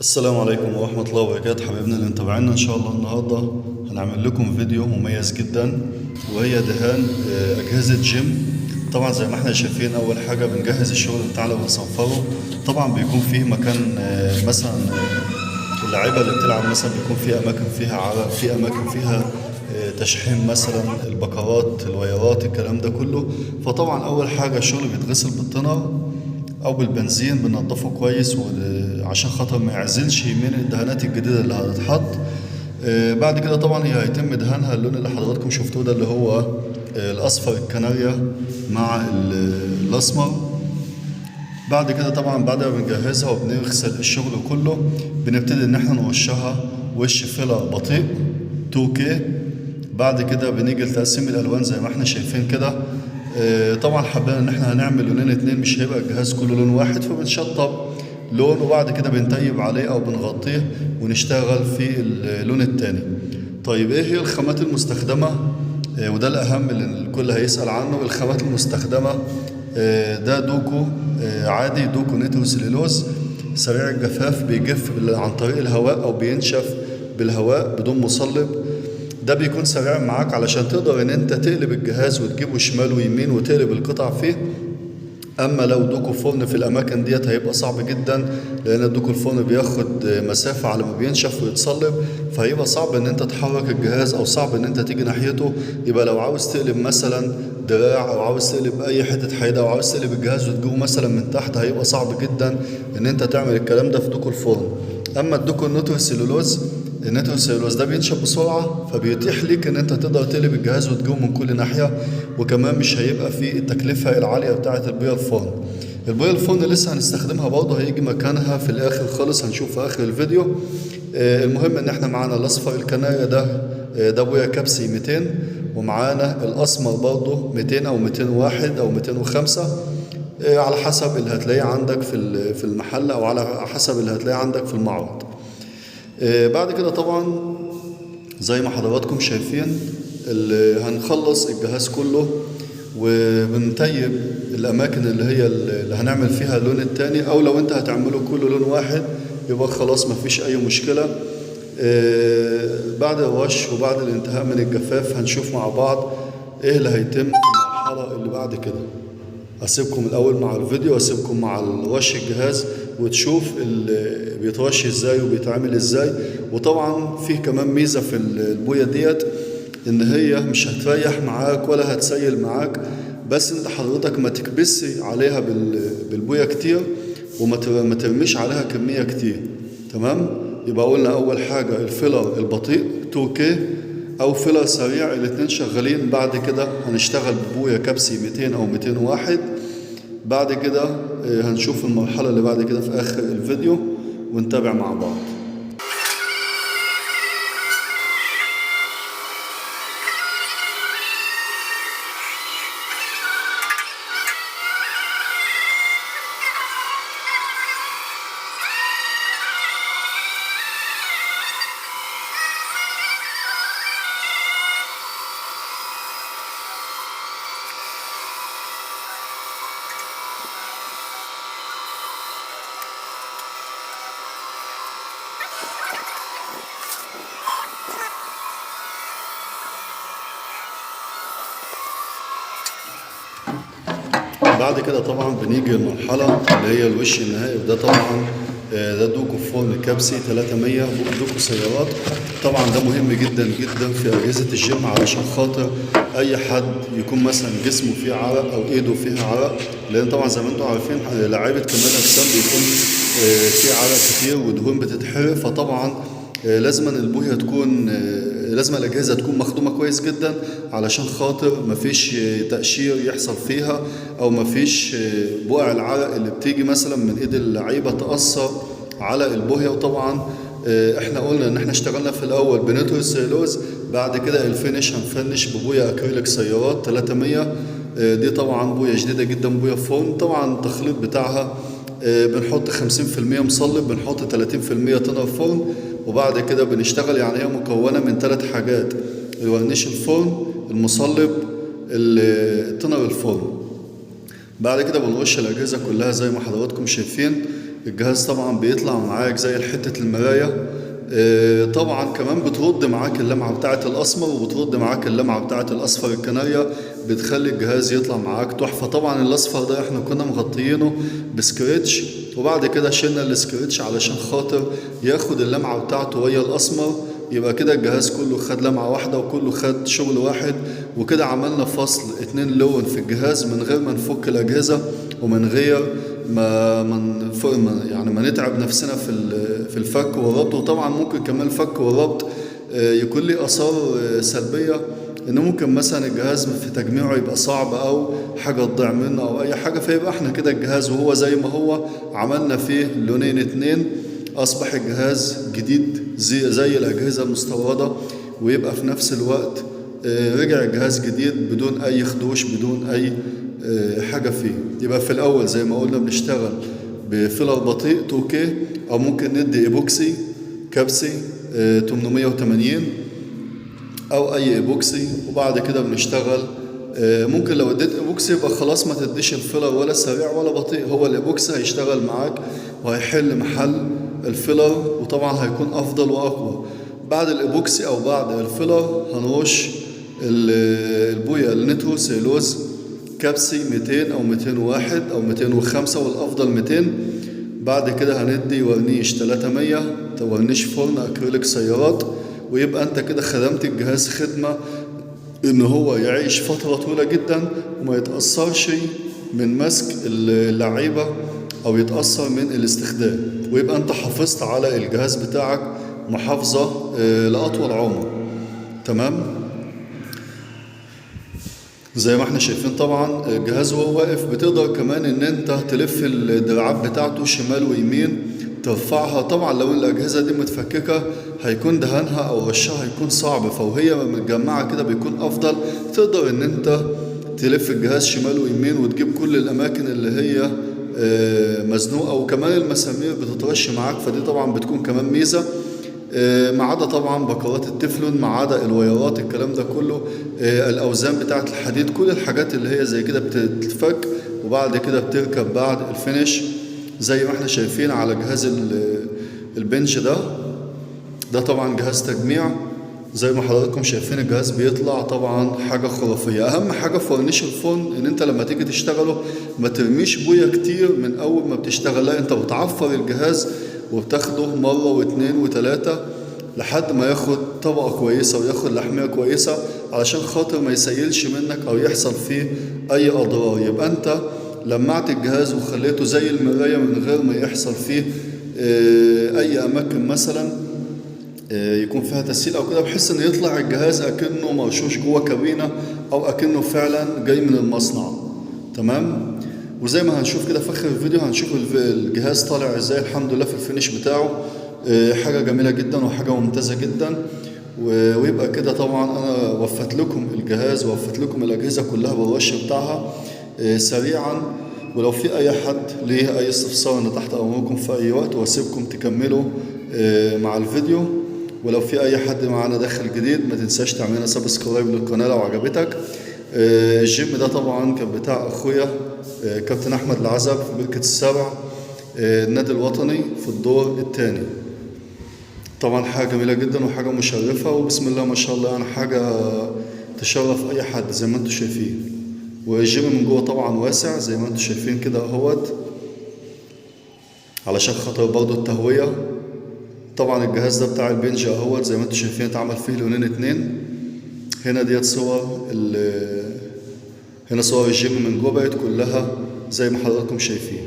السلام عليكم ورحمة الله وبركاته. حبايبنا اللي متابعينا، ان شاء الله النهاردة هنعمل لكم فيديو مميز جدا، وهي دهان اجهزة جيم. طبعا زي ما احنا شايفين، اول حاجة بنجهز الشغل بتاعنا وبنصنفره. طبعا بيكون فيه مكان مثلا اللعيبة اللي بتلعب مثلا بيكون في اماكن فيها عرق، في اماكن فيها تشحيم مثلا، البكرات، الوايرات، الكلام ده كله. فطبعا اول حاجة الشغل بيتغسل بالطنر او بالبنزين، بننضفه كويس عشان خاطر ما يعزلش من الدهانات الجديدة اللي هتتحط. بعد كده طبعا هي هيتم دهانها اللون اللي حضراتكم شفتوه ده، اللي هو الاصفر الكناريا مع الاسمر. بعد كده طبعا بعد ما بنجهزها وبنغسل الشغل كله، بنبتدي ان احنا نرشها وش filler بطيء 2K. بعد كده بنيجي لتقسيم الالوان زي ما احنا شايفين كده. طبعا حبينا ان احنا هنعمل لونين اتنين، مش هيبقى الجهاز كله لون واحد، فبنشطب لون وبعد كده بنتيب عليه او بنغطيه ونشتغل في اللون التاني. طيب ايه هي الخامات المستخدمة؟ وده الاهم اللي الكل هيسأل عنه. الخامات المستخدمة، ده دوكو عادي، دوكو نيتروسيلولوز سريع الجفاف، بيجف عن طريق الهواء او بينشف بالهواء بدون مصلب. ده بيكون سريع معاك علشان تقدر ان انت تقلب الجهاز وتجيبه شمال ويمين وتقلب القطع فيه. اما لو دوكو فرن في الاماكن ديت هيبقى صعب جدا، لان دوكو الفرن بياخد مسافة على ما بينشف ويتصلب، فهيبقى صعب ان انت تحرك الجهاز او صعب ان انت تيجي ناحيته. يبقى لو عاوز تقلب مثلا دراع او عاوز تقلب اي حتة حديدة او عاوز تقلب الجهاز وتجيبه مثلا من تحت، هيبقى صعب جدا ان انت تعمل الكلام ده في دوكو الفرن. اما الدوكو النيتروسيلولوز، النيتروسيلولوز ده بينشف بسرعة، فبيتيح ليك ان انت تقدر تقلب الجهاز وتجيبه من كل ناحية، وكمان مش هيبقى فيه التكلفة العالية بتاعة البوية الفرن. البوية الفرن لسه هنستخدمها برضه، هيجي مكانها في الاخر خالص، هنشوف في اخر الفيديو. المهم ان احنا معانا الاصفر الكناريا ده بوية كبسي 200، ومعانا الاسمر برضه 200 او 201 او 205، على حسب اللي هتلاقيه عندك في المحل او على حسب اللي هتلاقيه عندك في المعرض. بعد كده طبعا زي ما حضراتكم شايفين هنخلص الجهاز كله وبنتيب الاماكن اللي هي اللي هنعمل فيها اللون التاني، او لو انت هتعمله كله لون واحد يبقى خلاص مفيش اي مشكلة. بعد الرش وبعد الانتهاء من الجفاف هنشوف مع بعض ايه اللي هيتم في المرحلة اللي بعد كده. هسيبكم الاول مع الفيديو، هسيبكم مع الرش الجهاز وتشوف بيترش ازاي وبيتعمل ازاي. وطبعا فيه كمان ميزة في البوية ديت، ان هي مش هتريح معاك ولا هتسيل معاك، بس انت حضرتك ما تكبسي عليها بالبوية كتير وما ترميش عليها كمية كتير. تمام؟ يبقى قلنا اول حاجة ال filler البطيء 2K او filler سريع، الاتنين شغالين. بعد كده هنشتغل ببوية كبسي 200 او 201. بعد كده هنشوف المرحلة اللي بعد كده في آخر الفيديو ونتابع مع بعض. بعد كده طبعا بنيجي للمرحلة اللي هي الوش النهائي، وده طبعا ده دوكو فرن كبسي 300 دوكو سيارات. طبعا ده مهم جدا جدا في أجهزة الجيم، علشان خاطر أي حد يكون مثلا جسمه فيه عرق أو إيده فيها عرق، لأن طبعا زي ما انتم عارفين لعيبة كمال أجسام بيكون فيه عرق كتير ودهون بتتحرق، فطبعا لازم البوية تكون، لازم الأجهزة تكون مخدومة كويس جدا علشان خاطر مفيش تقشير يحصل فيها، أو مفيش بقع العرق اللي بتيجي مثلا من إيد اللعيبة تأثر على البوية. وطبعا احنا قلنا ان احنا اشتغلنا في الاول بنيتروسيلوز، بعد كده ال finish هنفنش ببوية اكريليك سيارات 300. دي طبعا بوية جديدة جدا، بوية فرن. طبعا التخليط بتاعها، بنحط خمسين في المية مصلب، بنحط تلاتين في المية تنر فرن، وبعد كده بنشتغل. هي مكونة من 3 حاجات: الورنيش الفرن، المصلب، التنر الفرن. بعد كده بنرش الأجهزة كلها زي ما حضراتكم شايفين. الجهاز طبعا بيطلع معاك زي حتة المراية. طبعا كمان بترد معاك اللمعة بتاعة الأسمر، وبترد معاك اللمعة بتاعة الأصفر الكناريا، بتخلي الجهاز يطلع معاك تحفة. طبعا الأصفر ده احنا كنا مغطيينه ب scratch، وبعد كده شلنا ال scratch علشان خاطر ياخد اللمعة بتاعته وهي الأسمر. يبقى كده الجهاز كله خد لمعة واحدة وكله خد شغل واحد، وكده عملنا فصل 2 لون في الجهاز من غير ما نفك الأجهزة، ومن غير ما يعني ما نتعب نفسنا في الفك والربط. وطبعا ممكن كمان الفك والربط يكون ليه آثار سلبية، إن ممكن مثلا الجهاز في تجميعه يبقى صعب أو حاجة تضيع منه أو أي حاجة. فيبقى احنا كده الجهاز وهو زي ما هو عملنا فيه لونين 2، أصبح الجهاز جديد زي الأجهزة المستوردة، ويبقى في نفس الوقت رجع الجهاز جديد بدون أي خدوش، بدون أي حاجة فيه. يبقى في الأول زي ما قلنا بنشتغل ب filler بطيء 2K، أو ممكن ندي إيبوكسي كبسي 880 أو أي إيبوكسي، وبعد كده بنشتغل. ممكن لو اديت إيبوكسي يبقى خلاص ما تديش ال filler ولا سريع ولا بطيء، هو الإيبوكسي هيشتغل معاك وهيحل محل ال filler، وطبعا هيكون أفضل وأقوى. بعد الإيبوكسي أو بعد ال filler هنرش البوية النترو سيلوز كبسي 200 أو 201 أو 205، والأفضل 200. بعد كده هندي ورنيش 300، ورنيش فرن أكريليك سيارات، ويبقى أنت كده خدمت الجهاز خدمة إن هو يعيش فترة طويلة جدا وما يتأثرش من مسك اللعيبة أو يتأثر من الاستخدام، ويبقى أنت حافظت على الجهاز بتاعك محافظة لأطول عمر. تمام؟ زي ما احنا شايفين طبعا الجهاز وهو واقف بتقدر كمان ان انت تلف الدراعات بتاعته شمال ويمين ترفعها. طبعا لو الاجهزة دي متفككة هيكون دهانها او رشها هيكون صعب، فوهي متجمعة كده بيكون افضل. تقدر ان انت تلف الجهاز شمال ويمين وتجيب كل الاماكن اللي هي مزنوقة، وكمان المسامير بتترش معاك، فدي طبعا بتكون كمان ميزة. ما عدا طبعا بكرات التفلون، ما عدا الوايرات، الكلام ده كله، الاوزان بتاعه الحديد، كل الحاجات اللي هي زي كده بتتفك وبعد كده بتركب بعد ال finish زي ما احنا شايفين على جهاز ال bench ده. ده طبعا جهاز تجميع زي ما حضراتكم شايفين، الجهاز بيطلع طبعا حاجة خرافية. اهم حاجة في ورنيش الفرن ان انت لما تيجي تشتغله ما ترميش بوية كتير من اول ما بتشتغل، لا انت بتعفر الجهاز وبتاخده مرة واتنين وتلاتة لحد ما ياخد طبقة كويسة وياخد لحمية كويسة، علشان خاطر ما يسيلش منك او يحصل فيه اي اضرار. يبقى انت لمعت الجهاز وخليته زي المراية من غير ما يحصل فيه اي اماكن مثلا يكون فيها تسييل او كده، بحيث ان يطلع الجهاز اكنه مرشوش جوه كابينة او اكنه فعلا جاي من المصنع. تمام؟ وزي ما هنشوف كده في اخر الفيديو هنشوف الجهاز طالع ازاي الحمد لله في الفينش بتاعه. حاجة جميلة جدا وحاجة ممتازة جدا. ويبقى كده طبعا انا وفت لكم الجهاز ووفت لكم الاجهزة كلها بالرش بتاعها سريعا. ولو في اي حد ليه اي استفسار انا تحت امركم في اي وقت، واسيبكم تكملوا مع الفيديو. ولو في اي حد معانا داخل جديد ما تنساش تعملنا subscribe للقناة لو عجبتك. الجيم ده طبعا كان بتاع اخويا كابتن احمد العزب في بركة السبع، النادي الوطني في الدور الثاني. طبعا حاجة جميلة جدا وحاجة مشرفة، وبسم الله ما شاء الله، يعني حاجة تشرف اي حد زي ما انتم شايفين. والجيم من جوه طبعا واسع زي ما انتم شايفين كده اهوت، علشان خاطر برضو التهوية. طبعا الجهاز ده بتاع ال bench اهوت زي ما انتم شايفين اتعمل فيه لونين اتنين. هنا ديت صور هنا صور الجيم من جوه بقت كلها زي ما حضراتكم شايفين.